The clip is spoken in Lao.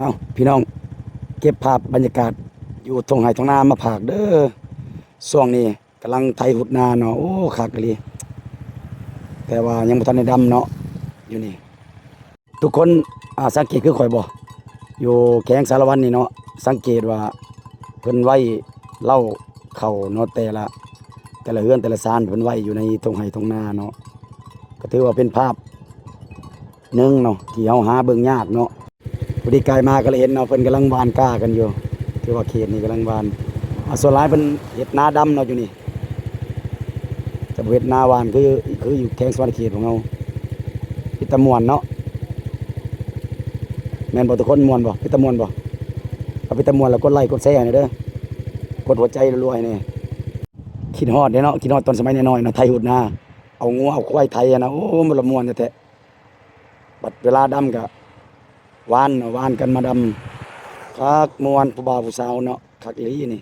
ເອົ້າ ພີ່ນ້ອງ ເກັບພາບບັນຍາກາດຢູ່ທົ່ງໄຮ່ທົ່ງນາມາຝາກເດີ້. ຊ່ວງນີ້ກຳລັງໄຖຫຸດນາເນາະ. ໂອ້ ຄັກອີ່ຫຼີ ແຕ່ວ່າຍັງບໍ່ທັນໄດ້ດຳເນາະ. ຢູ່ນີ້ ທຸກຄົນ ອາ ສັງເກດຄືຂ້ອຍບໍ່? ຢູ່ແຂວງສາລະວັນນີ້ເນາະ ສັງເກດວ່າເພິ່ນໄຫວ້ເລົາເຂົ້າເນາະ ແຕ່ລະ ແຕ່ລະເຮືອນແຕ່ລະຊານ ເພິ່ນໄຫວ້ຢູ່ໃນທົ່ງໄຮ່ທົ່ງນາເນາະ. ກໍຖືວ່າເປັນພາບໜຶ່ງເນາະ ທີ່ເຮົາຫາເບິ່ງຍາກເນາະ. ພໍດີກາຍມາກໍເລີຍເຫັນເນາະ ເພິ່ນກຳລັງຫວ່ານກ້າກັນຢູ່. ຖືວ່າເຂດນີ້ກຳລັງຫວ່ານ ອາ ສ່ວນຫຼາຍເພິ່ນເຮັດນາດຳເນາະຢູ່ນີ້ ຈະບໍ່ເຮັດນາຫວ່ານຄື ຄືຢູ່ແຂວງສະຫວັນນະເຂດຂອງເຮົາ. ເປັນຕາມ່ວນເນາະ ແມ່ນບໍ່ທຸກຄົນ? ມ່ວນບໍ່? ເປັນຕາມ່ວນບໍ່? ຖ້າເປັນຕາມ່ວນແລ້ວກົດໄລ້ກົດແຊໃຫ້ແດ່ເດີ້ ກົດຫົວໃຈລັວໆໃຫ້ແດ່. ຄິດຮອດເດ້ເນາະ ຄິດຮອດຕອນສະໄໝນ້ອຍໆເນາະ ໄຖຫຸດນາ ເອົາງົວເອົາຄວາຍໄຖຫັ້ນນະ. ໂອ້ ມັນລະມ່ວນແທ້ໆ. ບັດເວລາດຳກໍຫວ່ານເນາະ ຫວ່ານກັນມາດຳ ຄັກມ່ວນ ຜູ້ບ່າວຜູ້ສາວເນາະ ຄັກອີ່ຫຼີນີ້.